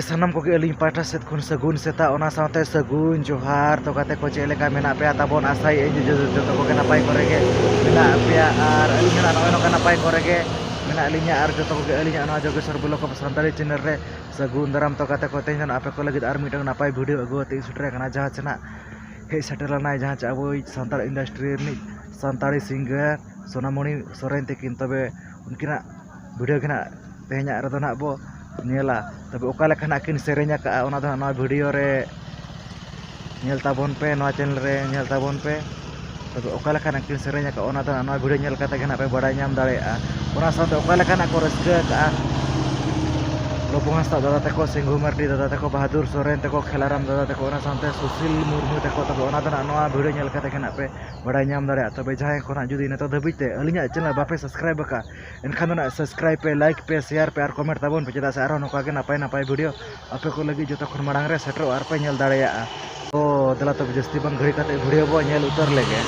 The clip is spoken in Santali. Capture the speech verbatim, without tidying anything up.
ᱥᱟᱱᱟᱢ ᱠᱚᱜᱮ ᱟᱹᱞᱤᱧ ᱯᱟᱦᱴᱟ ᱥᱮᱫ ᱠᱷᱚᱱ ᱥᱟᱹᱜᱩᱱ ᱥᱮᱛᱟᱜ, ᱚᱱᱟ ᱥᱟᱶᱛᱮ ᱥᱟᱹᱜᱩᱱ ᱡᱚᱦᱟᱨ᱾ ᱛᱚ ᱜᱟᱛᱮ ᱠᱚ, ᱪᱮᱫ ᱞᱮᱠᱟ ᱢᱮᱱᱟᱜ ᱯᱮᱭᱟ ᱛᱟᱵᱚᱱ? ᱟᱥᱟᱭᱮᱫ ᱟᱹᱧ ᱡᱚ-, ᱡᱚᱛᱚ ᱠᱚᱜᱮ ᱱᱟᱯᱟᱭ ᱠᱚᱨᱮ ᱜᱮ ᱢᱮᱱᱟᱜ ᱯᱮᱭᱟ᱾ ᱟᱨ ᱟᱹᱞᱤᱧ ᱦᱚᱸ ᱱᱚᱜᱼᱚᱭ ᱱᱚᱝᱠᱟ ᱱᱟᱯᱟᱭ ᱠᱚᱨᱮ ᱜᱮ ᱢᱮᱱᱟᱜ ᱞᱤᱧᱟ᱾ ᱟᱨ ᱡᱚᱛᱚ ᱠᱚᱜᱮ ᱟᱹᱞᱤᱧᱟᱜ ᱱᱚᱣᱟ ᱡᱳᱜᱮᱥᱣᱚᱨ ᱵᱞᱚᱜ ᱥᱟᱱᱛᱟᱲᱤ ᱪᱮᱱᱮᱞ ᱨᱮ ᱥᱟᱹᱜᱩᱱ ᱫᱟᱨᱟᱢ᱾ ᱛᱚ ᱜᱟᱛᱮ ᱠᱚ, ᱛᱮᱦᱮᱧ ᱫᱚ ᱟᱯᱮ ᱠᱚ ᱞᱟᱹᱜᱤᱫ ᱟᱨ ᱢᱤᱫᱴᱟᱝ ᱱᱟᱯᱟᱭ ᱵᱷᱤᱰᱤᱭᱳ ᱟᱹᱜᱩ ᱠᱟᱛᱮ ᱤᱧ ᱥᱮᱴᱮᱨ ᱟᱠᱟᱱᱟ, ᱡᱟᱦᱟᱸ ᱪᱮ ᱱᱟᱜ ᱦᱮᱡ ᱥᱮᱴᱮᱨ ᱞᱮᱱᱟᱭ, ᱡᱟᱦᱟᱸ ᱪᱮ ᱟᱵᱚᱭᱤᱡ ᱥᱟᱱᱛᱟᱲ ᱤᱱᱰᱟᱥᱴᱨᱤ ᱨᱤᱱᱤᱡ ᱥᱟᱱᱛᱟᱲᱤ ᱥᱤᱝᱜᱟᱨ ᱥᱳᱱᱟᱢᱚᱬᱤ ᱥᱚᱨᱮᱱ ᱛᱟᱹᱠᱤᱱ᱾ ᱛᱚᱵᱮ ᱩᱱᱠᱤᱱᱟᱜ ᱵᱷᱤᱰᱤᱭᱳ ᱜᱮ ᱱᱟᱜ ᱛᱮᱦᱮᱧᱟᱜ ᱨᱮᱫᱚ ᱱᱟᱜ ᱵᱚ ᱧᱮᱞᱟ᱾ ᱛᱚᱵᱮ ᱚᱠᱟ ᱞᱮᱠᱟ ᱱᱟᱜ ᱠᱤᱱ ᱥᱮᱨᱮᱧ ᱟᱠᱟᱫᱼᱟ, ᱚᱱᱟ ᱫᱚ ᱱᱟᱜ ᱱᱚᱣᱟ ᱵᱷᱤᱰᱤᱭᱳ ᱨᱮ ᱧᱮᱞ ᱛᱟᱵᱚᱱ ᱯᱮ, ᱱᱚᱣᱟ ᱪᱮᱱᱮᱞ ᱨᱮ ᱧᱮᱞ ᱛᱟᱵᱚᱱ ᱯᱮ᱾ ᱛᱚᱵᱮ ᱚᱠᱟ ᱞᱮᱠᱟ ᱱᱟᱜ ᱠᱤᱱ ᱥᱮᱨᱮᱧ ᱟᱠᱟᱫᱼᱟ, ᱚᱱᱟ ᱫᱚ ᱱᱟᱜ ᱱᱚᱣᱟ ᱵᱷᱤᱰᱤᱭᱳ ᱧᱮᱞ ᱠᱟᱛᱮ ᱜᱮ ᱱᱟᱜ ᱯᱮ ᱵᱟᱲᱟᱭ ᱧᱟᱢ ᱫᱟᱲᱮᱭᱟᱜᱼᱟ᱾ ᱚᱱᱟ ᱥᱟᱶᱛᱮ ᱚᱠᱟ ᱞᱮᱠᱟ ᱱᱟᱜ ᱠᱚ ᱨᱟᱹᱥᱠᱟᱹ ᱟᱠᱟᱫᱼᱟ ᱞᱚᱵᱚ ᱦᱟᱸᱥᱫᱟ ᱫᱟᱫᱟ ᱛᱟᱠᱚ, ᱥᱤᱝᱜᱩ ᱢᱟᱨᱰᱤ ᱫᱟᱫᱟ ᱛᱟᱠᱚ, ᱵᱟᱦᱟᱫᱩᱨ ᱥᱚᱨᱮᱱ ᱛᱟᱠᱚ, ᱠᱷᱮᱞᱟᱨᱟᱢ ᱫᱟᱫᱟ ᱛᱟᱠᱚ, ᱚᱱᱟ ᱥᱟᱶᱛᱮ ᱥᱩᱥᱤᱞ ᱢᱩᱨᱢᱩ ᱛᱟᱠᱚ᱾ ᱛᱚᱵᱮ ᱚᱱᱟ ᱫᱚ ᱱᱟᱜ ᱱᱚᱣᱟ ᱵᱷᱤᱰᱤᱭᱳ ᱧᱮᱞ ᱠᱟᱛᱮ ᱜᱮ ᱱᱟᱜ ᱯᱮ ᱵᱟᱲᱟᱭ ᱧᱟᱢ ᱫᱟᱲᱮᱭᱟᱜᱼᱟ᱾ ᱛᱚᱵᱮ ᱡᱟᱦᱟᱸᱭ ᱠᱚ ᱱᱟᱜ ᱡᱩᱫᱤ ᱱᱤᱛᱚᱜ ᱫᱷᱟᱹᱵᱤᱡ ᱛᱮ ᱟᱹᱞᱤᱧᱟᱜ ᱪᱮᱱᱮᱞ ᱵᱟᱯᱮ ᱥᱟᱵᱥᱠᱨᱟᱭᱤᱵ ᱟᱠᱟᱫᱼᱟ, ᱮᱱᱠᱷᱟᱱ ᱫᱚ ᱱᱟᱜ ᱥᱟᱵᱥᱠᱨᱟᱭᱤᱵ ᱯᱮ, ᱞᱟᱭᱤᱠ ᱯᱮ, ᱥᱮᱭᱟᱨ ᱯᱮ ᱟᱨ ᱠᱚᱢᱮᱱᱴ ᱛᱟᱵᱚᱱ ᱯᱮ, ᱪᱮᱫᱟᱜ ᱥᱮ ᱟᱨᱦᱚᱸ ᱱᱚᱝᱠᱟ ᱜᱮ ᱱᱟᱯᱟᱭ ᱱᱟᱯᱟᱭ ᱵᱷᱤᱰᱤᱭᱳ ᱟᱯᱮ ᱠᱚ ᱞᱟᱹᱜᱤᱫ ᱡᱚᱛᱚ ᱠᱷᱚᱱ ᱢᱟᱲᱟᱝ ᱨᱮ ᱥᱮᱴᱮᱨᱚᱜᱼᱟ ᱟᱨ ᱯᱮ ᱧᱮᱞ ᱫᱟᱲᱮᱭᱟᱜᱼᱟ᱾ ᱛᱚ ᱫᱮᱞᱟ ᱛᱚᱵᱮ ᱡᱟᱹᱥᱛᱤ ᱵᱟᱝ ᱜᱷᱟᱹᱲᱤ ᱠᱟᱛᱮ ᱵᱷᱤᱰᱤᱭᱳ ᱵᱚ ᱧᱮᱞ ᱩᱛᱟᱹᱨ ᱞᱮᱜᱮ᱾